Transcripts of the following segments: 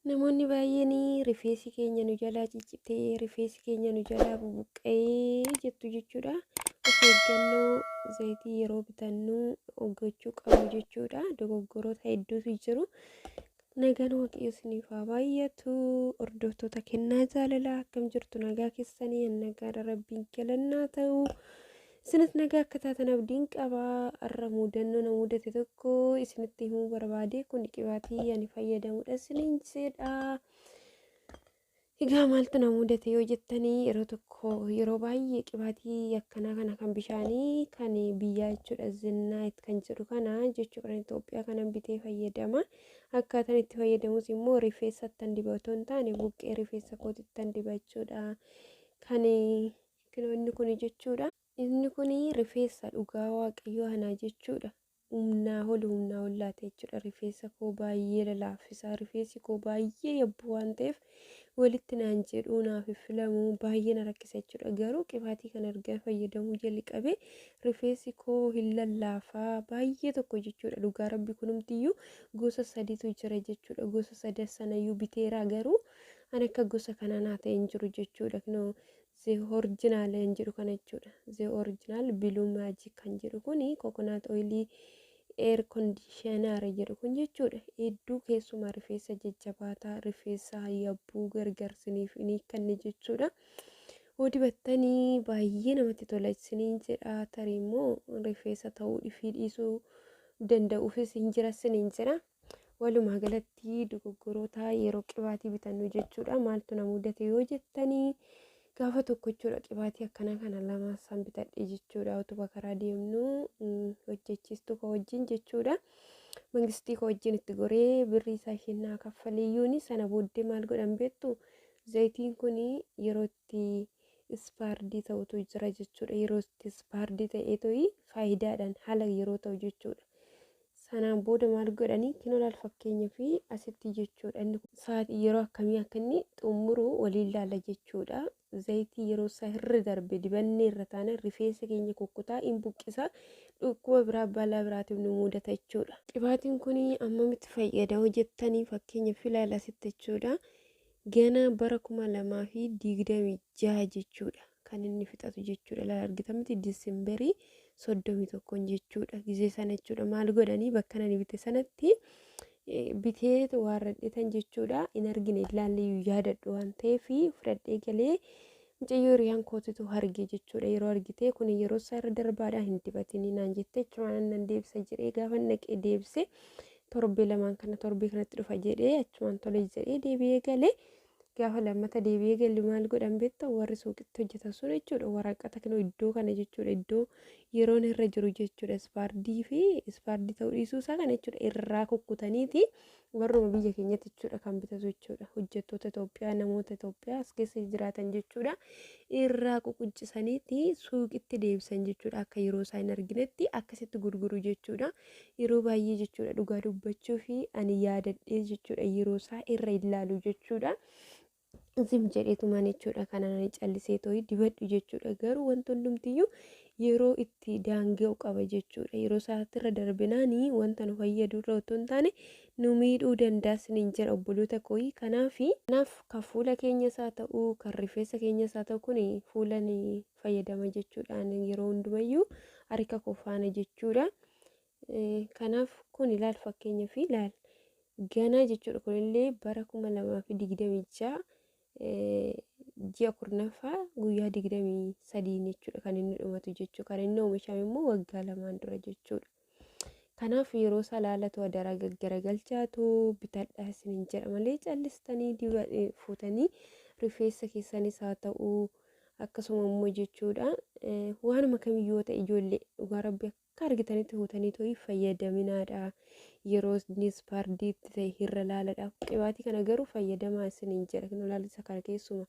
Namoonni baay'een rifeensi keenya nu jalaa ciccitee, rifeensi keenya nu jalaa bubuqqa'ee jettu jechuudha. Of eeggannoo zayitii yeroo bitannu gochuu qabnu jechuudha. Dogoggoroota hedduutu jiru. Nagaan Waaqayyo isiniif haa baay'atu. Hordoftoota kennaa jaalalaa, akkam jirtu? Nagaa keessanii? Nagaadha, Rabbiin galannaa ta'u. Isinis nagaa akka taatan abdiin qaba. Har'a mudannoo na mudate tokko isinitti himuu barbaade. Kun qibaatii ani fayyadamudha isiniin jedha. Egaa maaltu na mudate yoo jettanii, yeroo tokko, yeroo baay'ee qibaatii akkanaa kana kan bishaanii kan biyyaa jechuudha, Zinnaayit kan jedhu kana jechuudha, kan Itoophiyaa kana bitee fayyadama. Akkaataan itti fayyadamus immoo rifeensattan diba otoo hin taane buqqee rifeensa kootittan diba jechuudha. Kan inni kun jechuudha. Inni kun rifeensa, dhugaa Waaqayyoo kanaa jechuudha. Humnaa ol, humnaa ol laata jechuudha. Rifeensa koo baay'ee lalaaffisaa. Rifeensi koo baay'ee yabbuu waan ta'eef walitti naan jedhuu, naaf filamuu baay'ee na rakkisa jechuudha. Garuu qibaatii kana erga fayyadamuu jalqabe rifeensi koo hin lallaafaa baay'ee tokko jechuudha. Dhugaa Rabbi, kunumtiyyuu gosa sadiitu jira jechuudha. Gosa sadan sanayyuu biteeraa, garuu ani akka gosa kanaa naa ta'e hin jiru jechuudha. Kunoo The Original kan jedhu kana jechuudha. The Original Blue Magic kan jedhu kuni, coconut oilii hair conditioner jedhu kun jechuudha. Hedduu keessumaa rifeensa jajjabaataa, rifeensa yabbuu gargaarsiniif ni kanne jechuudha. Hoo dibattanii baay'ee namatti tola isiniin jedha. Tarii immoo rifeensa ta'uu fi dhiisuu danda'uufis hin jira isiniin jedha. Walumaa galatti dogoggoroota yeroo qibaatii bitannu jechuudha. Maaltu na mudate yoo jettanii, gaafa tokko jechuudha, qibaatii akkanaa kana lama isaan bitadhe jechuudha. Utuma karaa deemnu hojjechiistuu koo wajjin jechuudha. Mangistii koo wajjin itti goree birrii isaa isheen naa kaffaleeyyuuni. Sana booddee maal godhan beektu? Zayitiin kun yeroo itti expired ta'utu jira jechuudha. Yeroo itti expired ta'ee to'i faayidaadhaan haala yeroo ta'u jechuudha. Sanaan booda maal godhanii? Kinoo laal, fakkeenya fi asitti jechuudha. Inni sa'aatii yeroo akkamii akka inni xumuru waliin laala jechuudha. Zayitii yeroo isaa irra darbe dibannee irra taana rifeensa keenya kukkutaa, hin buqqisa, dhukkuba biraa, balaa biraatiif nu mudata jechuudha. Qibaatiin kun ammamitti fayyada hojjettanii? Fakkeenya fi ilaala asitti jechuudha. Gana bara 2026 jechuudha kan inni fixatu jechuudha. Ilaala, argitan miti? Disimberii 31 jechuudha. Gizee sana jechuudha maal godhanii? Bakka nani bite sanatti bitee waan radhetan jechuudha. Hin argine, ilaallee yaadadhu waan ta'eef fudhadhee galee, mucayyoo hiriyaan kootitu arge jechuudha. Yeroo argite, kun yeroo isaa irra darbaadhaa, hin dibatinii naan jette. Achumaan nan deebisa jedhee gaafa naqee deebise, torbee lamaan kana, torbee kanatti dhufa jedhee, achumaan tole jedhee deebi'ee galee. Gaafa lammata deebi'ee galu maal godhan beektaa? Warri suuqitti hojjetan sun jechuudha, waraqata kana iddoo kana jechuudha, iddoo yeroon irra jiru jechuudha, expired fi expired ta'uu dhiisuu isaa kana jechuudha, irraa kukkutaniiti warruma biyya keenyatti jechuudha kan bitatu jechuudha, hojjettoota Itoophiyaa, namoota Itoophiyaa as keessa jiraatan jechuudha, irraa ququccisaniiti suuqitti deebisan jechuudha. Akka yeroo isaa hin arginetti akkasitti gurguru jechuudha yeroo baay'ee jechuudha. Dhugaa dubbachuu fi ani yaadadhee jechuudha, yeroo isaa irra ilaalu jechuudha. Zim jedheetumaan jechuudha kana ani callisee tooyi dibadhu jechuudha. Garuu wanti hundumtiyyuu yeroo itti daanga'u qaba jechuudha. Yeroo isaatti irra darbinaanii wanta nu fayyadu irra otoo hin taane nu miidhuu danda'a isiniin jedha, obboloota kooyi. Kanaaf kan fuula keenyas haa ta'u, kan rifeensa keenyas haa ta'u, kun fuula ni fayyadama jechuudhaan yeroo hundumayyuu harka koo faana jechuudha. Kanaaf kun ilaal, fakkeenya fi ilaal, ganaa jechuudha. Kunillee bara 2026 ji'a 10ffaa guyyaa 23 jechuudha kan inni dhumatu jechuudha. Kan inni oomishame immoo waggaa 2n dura jechuudha. Kanaaf yeroo isaa laalatu adaraa gaggaragalchaatu bitadhaa isiniin jedha malee callistanii diba fuutanii rifeensa keessanis haa ta'u, akkasuma immoo jechuudha waanuma kamiyyuu ta'e, ijoollee, dhugaa Rabbi, akka argitanitti fuutanii to'ii fayyadaminaadha. Yeroo inni expired itti ta'e irra laaladha. Qibaatii kana garuu fayyadamaa isiniin jedha. Kun ilaalisa kana keessuma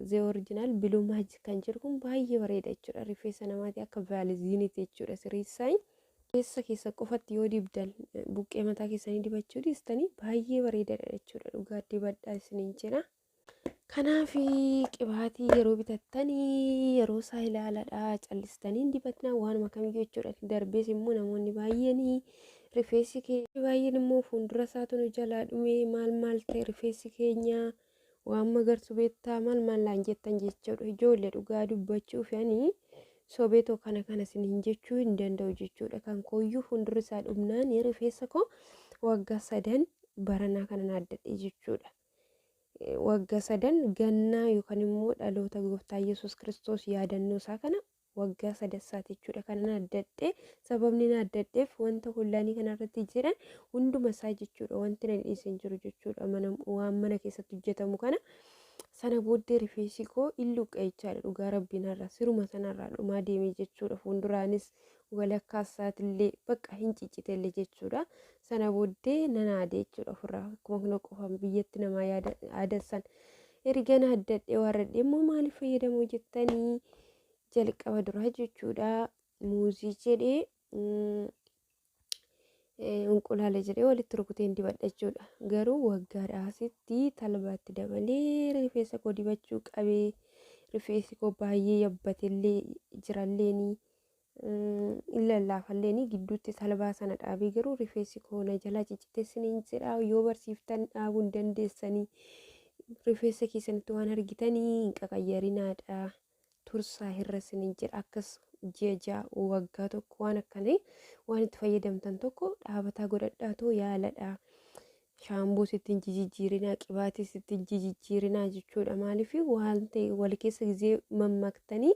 The Original Blue Magic kan jedhu kun baay'ee bareeda jechuudha. Rifeensa namaati akka vaaliziiniiti jechuudha siriisaa. Keessa keessa qofatti yoo dibdan, buqqee mataa keessanii dibachuu dhiistanii, baay'ee bareedaadha jechuudha. Dhugaa dibadhaa isiniin jedha. Kanaaf qibaatii yeroo bitattanii yeroo isaa ilaaladha. Callistanii hin dibatinaa waanuma kamiyyuu jechuudha. Darbees immoo namoonni baay'een Rifeensi keenya baay'een immoo fuuldura isaatu nu jalaa dhumee maal maal ta'e rifeensi keenya waan magarsu beektaa maal maal laan jettan jechuudha. Ijoollee dhugaa dubbachuuf ani sobeetoo kana kana isiniin jechuu hin danda'u jechuudha. Kan kooyyuu fuuldura isaa dhumnaan rifeensa koo waggaa 3 baranaa kana naaddadhe jechuudha. Waggaa 3 gannaa yookaan immoo dhaloota gooftaa Yesuus Kiristoos yaadannoo isaa kana waggaa sadassaati jechuudha. Kana naaddadhe sababni naaddadheef wanta hollaanii kanarratti jedhan hunduma isaa jechuudha. Wanti na dhiisan jiru jechuudha. Mana waan mana keessatti hojjetamu kana sana booddee rifeensi koo illuqqa jechaadha. Dhugaa rabbiin har'a siruma sanarraa dhumaa deeme jechuudha. Fuulduraanis walakkaa isaatillee bakka hin ciccitellee jechuudha. Sana booddee nan aade jechuudha ofirraa akkuma kana qofaan biyyatti namaa yaada aadassan. Erga naaddadhe warradhe immoo maaliif fayyadamu jettanii jalqaba duraa jechuudha. Muuzii jedhee inqulaala jedhee walitti rukuteen dibadha jechuudha. Garuu waggaadhaa asitti talbaatti dabalee rifeensa koo dibachuu qabee rifeensi koo baay'ee yabbatellee jiralleeni hin lallaafalleeni gidduutti talbaa sana dhaabee garuu rifeensi koo na jalaa ciccitee isiniin jedha. Yoo barsiiftan dhaabuu hin dandeessanii rifeensa keessanitti waan argitanii hin qaqayyarinaadha. Tursaa irra isiniin jedha. Akkas ji'a 6 waggaa tokko waan akkanaa waan itti fayyadamtan tokko dhaabataa godhadhaatoo yaaladha. Shaamboo sitti hin jijjiirinaa, qibaatii sitti hin jijjiirinaa jechuudha. Maaliif waan ta'e wal keessa gizee mammaktanii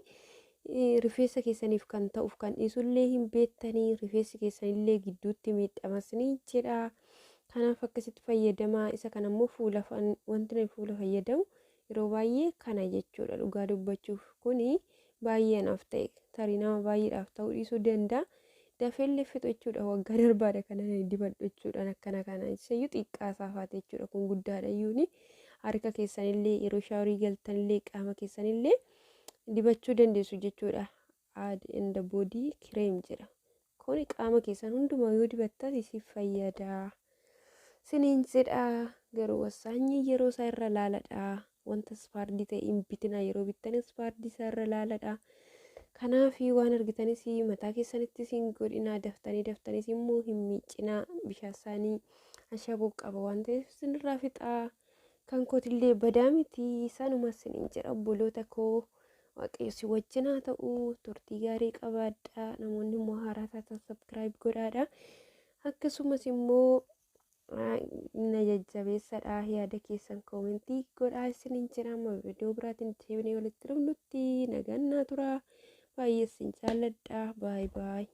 rifeensa keessaniif kan ta'uuf kan dhiisullee hin beektanii rifeensi keessanillee gidduutti miidhamas ni jedha. Kanaaf akkasitti fayyadamaa. Isa kana immoo fuula wanti nuyi fuula fayyadamu yeroo baay'ee kana jechuudha. Dhugaa dubbachuuf kuni baay'ee anaaf ta'e tarii nama baay'eedhaaf ta'uu dhiisuu danda'a. Dafeellee fixu jechuudha. Waggaa darbaadha kana dibadhu jechuudha. Akkana kana isayyuu xiqqaa isaa faate jechuudha. Kun guddaadha iyyuuni harka keessanillee yeroo shaaworii galtanillee qaama keessanillee dibachuu dandeessu jechuudha. Add in the body cream jedha. Kuni qaama keessan hundumaa yoo dibattan isiif fayyada. Siniin jedha. Garuu wasaanyi yeroo isaa irra laaladha. Wanta ispaardii ta'e hin bitina yeroo bittan ispaardii isaa irra laaladha. Kanaaf waan argitanis mataa keessanittis hin godhinaa daftanii daftanis immoo hin miiccinaa bishaan isaanii ashaboo qaba waan ta'eef isinirraa fixaa. Kan kootillee badaa miti sanuma isiniin jedha obboloota koo. Waaqayyo si wajjin haa ta'u turtii gaarii qabaadha. Namoonni immoo haaraa taatan subscribe godhaadha. Akkasumas immoo na jajjabeessadha. Yaada keessan koomentii godhaa isiniin jedha. Amma viidiyoo biraatiin deebinee walitti dhufnutti nagaan naa tura. Baay'ee isin jaalladha. Baay baay.